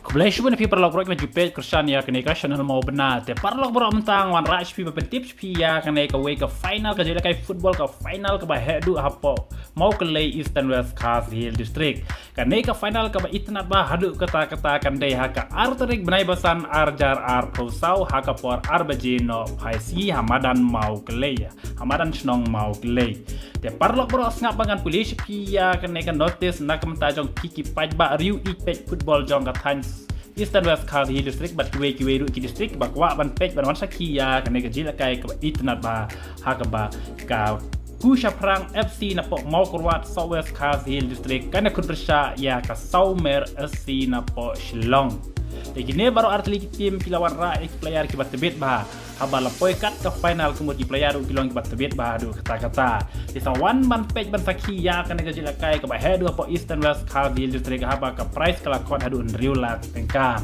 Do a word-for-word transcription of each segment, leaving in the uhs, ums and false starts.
Khublei shibun ïa phi paralok baroh kiba ju peit kyrshan ïa kane ka channel Mawbynna. Te paralok baroh mynta nga wanrah sha phi ban pyntip sha phi ïa kane kawei ka final ka jingïalehkai football, ka final kaba heh duh hapoh Mawkyllei, Eastern West Khasi Hills District. Kane ka final kaba itynnad bha haduh katta katta kan dei ha ka ar tarik bnai ba san ar hajar arphew saw ha ka por ar baje nohphai sngi ha madan Mawkyllei, ha madan shnong Mawkyllei. Te paralok baroh sngap ba ngan pule sha phi ïa kane ka notice na ka bynta jong phi ki paidbah riew ïeit peit football jong ka thaiñ Eastern West Khasi Hills District bad kiwei kiwei ruh ki district ba kwah ban peit ban wan sakhi ïa kane ka jingïalehkai kaba itynnad bha ha kaba ka Ku Shaphrang F C napoh Mawkyrwat, South West Khasi Hills District, kan ïakhun pyrshah ïa ka Sawmer F C napoh Shillong. Te kine baroh ar tylli ki team ki la wanrah ïa ki player kiba tbit bha. Haba la poi kat ka final ka mut ki player ruh ki long kiba tbit bha haduh katta katta. Te sa wan ban peit ban sakhi ïa kane ka jingïalehkai kaba heh duh hapoh Eastern West Khasi Hills District haba ka prize ka la khot haduh hynriew lak tyngka.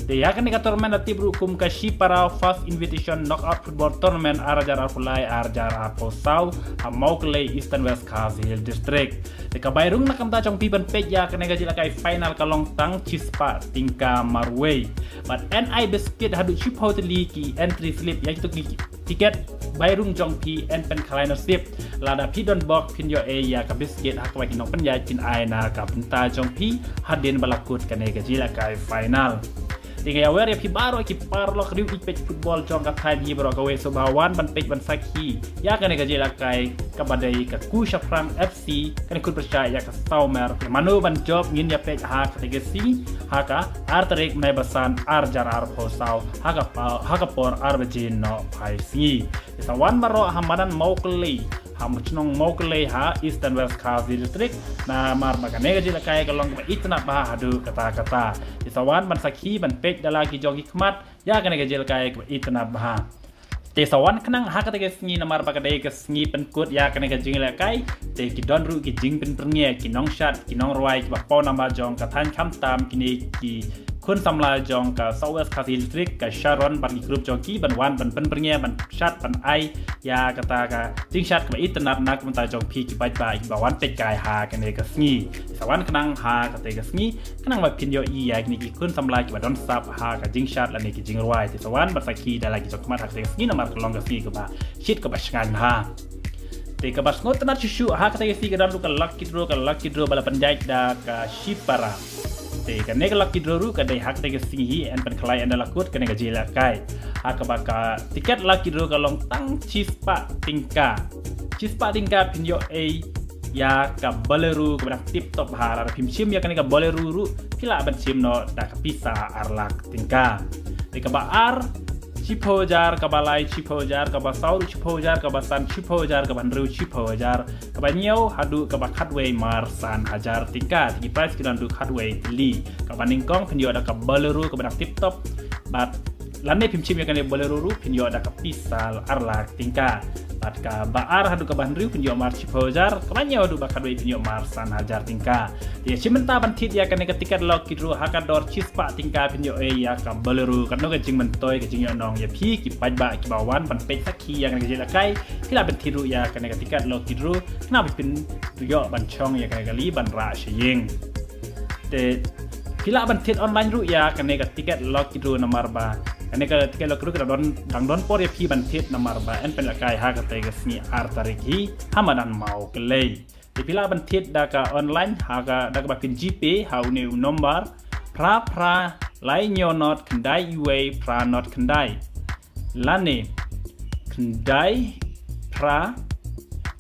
Te ïa kane ka tournament la tip ruh kum ka Shipara First Invitation Knockout Football Tournament ar hajar arphew lai ar hajar arphew saw ha Mawkyllei, Eastern West Khasi Hills District. Te ka bai rung na ka bynta jong phi ban peit ïa kane ka jingïalehkai final ka long tang shispah tyngka marwei. Bad N I biscuit haduh shiphew tylli ki entry slip ïa kito ki tiket bai rung jong phi yn pynkhalai nasib. Lada phi don bok phin ïoh ei ïa ka biscuit ha kaba ki nongpynïaid kin ai na ka bynta jong phi hadien ba la kut kane ka jingïalehkai final. Te nga ïawer ïa phi baroh ki paralok riew ïeit peit football jong ka thaiñ hi baroh kawei, sngewbha wan ban peit ban sakhi ïa kane ka jingïalehkai kaba dei ka Ku Shaphrang F C kan ïakhun pyrshah ïa ka Sawmer. Mano ban jop ngin ïa peit ha kata ka sngi ha ka ar tarik bnai ba san ar hajar arphew saw ha ka pa-, ha ka por ar baje nohphai sngi. Te sa wan baroh ha madan Mawkyllei, ha shnong Mawkyllei ha Eastern West Khasi District, namar ba kane ka jingïalehkai ka long kaba itynnad bha haduh katta katta. Te sa wan ban sakhi ban peit da la ki jong ki khmat ïa kane ka jingïalehkai kaba itynnad bha. Te sa wan khnang ha kata ka sngi namar ba ka dei ka sngi pynkut ïa kane ka jingïalehkai. Te ki don ruh ki jingpynpyrngia ki nongshad ki nongrwai kiba paw namar jong ka thaiñ, khamtam kine ki khun samla jong ka South West Khasi Hills District, ka Sharon bad ki group jong ki ban wan ban pynpyrngia ban shad ban ai ïa kata ka jingshad kaba itynnad na ka bynta jong phi ki paidbah kiba wan peit kai ha kane ka sngi. Sa wan khnang ha kata ka sngi khnang ba phin ïohi ïa kine ki khun samla kiba don sap ha ka jingshad lane ki jingrwai. Te sa wan ban sakhi da la ki jong ki khmat ha kata ka sngi namar ka long ka sngi kaba shit kaba shngaiñ bha. Te kaba sngewtynnad shuh shuh ha kata ka sngi ka don ruh ka lucky draw, ka lucky draw ba la pynjah da ka Shipara. Te kane ka lucky draw ruh ka dei ha kata ka sngi hi, yn pynkhalai ynda la kut kane ka jingïalehkai. Ha kaba ka tiket lucky draw ka long tang shispah tyngka. Shispah tyngka phin ïoh ei ïa ka Bolero kaba dang tip top bha. Lada phim shim ïa kane ka Bolero ruh phi lah ban shim noh da ka pisa ar lak tyngka. Te kaba ar shiphew hajar, kaba lai shiphew hajar, kaba saw ruh shiphew hajar, kaba san shiphew hajar, kaba hynriew shiphew hajar, kaba hynñiew haduh kaba khatwei mar san hajar tyngka. Te ki prize ki don haduh khatwei tylli. Kaba nyngkong phin ïoh da ka Bolero kaba dang tip top. Bad lane phim shim ïa kane Bolero ruh phin ïoh da ka pisa ar lak tyngka. Bad kaba ar haduh kaba hynriew phin ïoh mar shiphew hajar, kaba hynñiew haduh ba khatwei phin ïoh mar san hajar tyngka. Te ïa shim bynta ban thied ïa kane ka tiket lucky draw ha ka dor shispah tyngka phin ïoh ei ïa ka Bolero. Katno ka jingmyntoi ka jingïohnong ïa phi ki paidbah kiba wan ban peit sakhi ïa kane ka jingïalehkai. Phi lah ban thied ruh ïa kane ka tiket lucky draw khnang ba phin ïoh ban shong ïa kane ka kali ban rah sha ïing. Te phi lah ban thied online ruh ïa kane ka tiket lucky draw namar ba kane ka tiket lucky draw ka dang don, dang don por ïa phi ban thied namar ba yn pynïalehkai ha kata ka sngi ar tarik hi ha madan Mawkyllei. Te phi lah ban thied da ka online ha ka, da kaba phin GPay ha une u nombar phra phra lai hynñiew not khyndai wei phra not khyndai. Lane khyndai phra,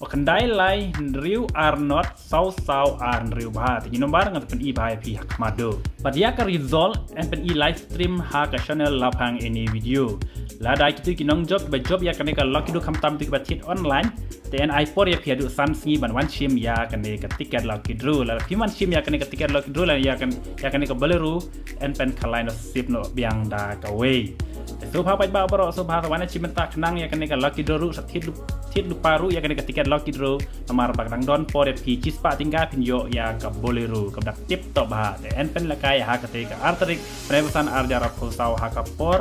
o khyndai lai hynriew ar not saw saw ar hynriew bha. Te ki nombar ngan pyni bha ïa phi ha khmat. Bad ïa ka result yn pyni live stream ha ka channel Laphang Any Video. Lada kito ki nongjop ba jop ïa kane ka lucky draw khamtam kito kiba thied online, te yn ai por ïa phi haduh san sngi ban wan shim ïa kane ka tiket lucky draw. Lada phim wan shim ïa kane ka tiket lucky draw lane ïa kan, ïa kane ka Bolero yn pynkhalai nasib noh biang da kawei. Te sngewbha paidbah baroh, sngewbha sa wan shim bynta khnang ïa kane ka lucky draw ruh sa thied lyp-, thied lypa ruh ïa kane ka tiket lucky draw namar ba ka dang don por ïa phi shispah tyngka phin ïoh ïa ka Bolero kaba dang tip top bha. Te yn pynïalehkai ha kata ka ar tarik bnai ba san ar hajar arphew saw ha ka por,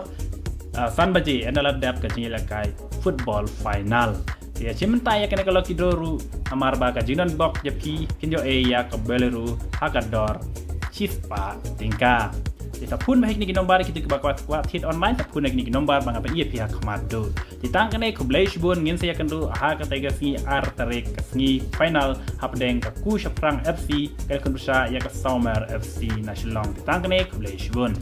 ah, san baje ynda la dep ka jingïalehkai football final. Te ïa shim bynta ïa kane ka lucky draw ruh namar ba ka jingdon bok ïa phi phin ïoh ei ïa ka Bolero ha ka dor shispah tyngka. Te sa phone beit ha kine ki nombar, kito kiba kwah thied online, sa phone ha kine ki nombar ba nga pynïaid phi ha khmat duh. Te tang kane, khublei shibun, ngin sa ïakynduh ha kata ka sngi ar tarik, ka sngi final hapdeng ka Ku Shaphrang F C ka la khun pyrshah ïa ka Sawmer F C na Shillong. Te tang kane, khublei shibun.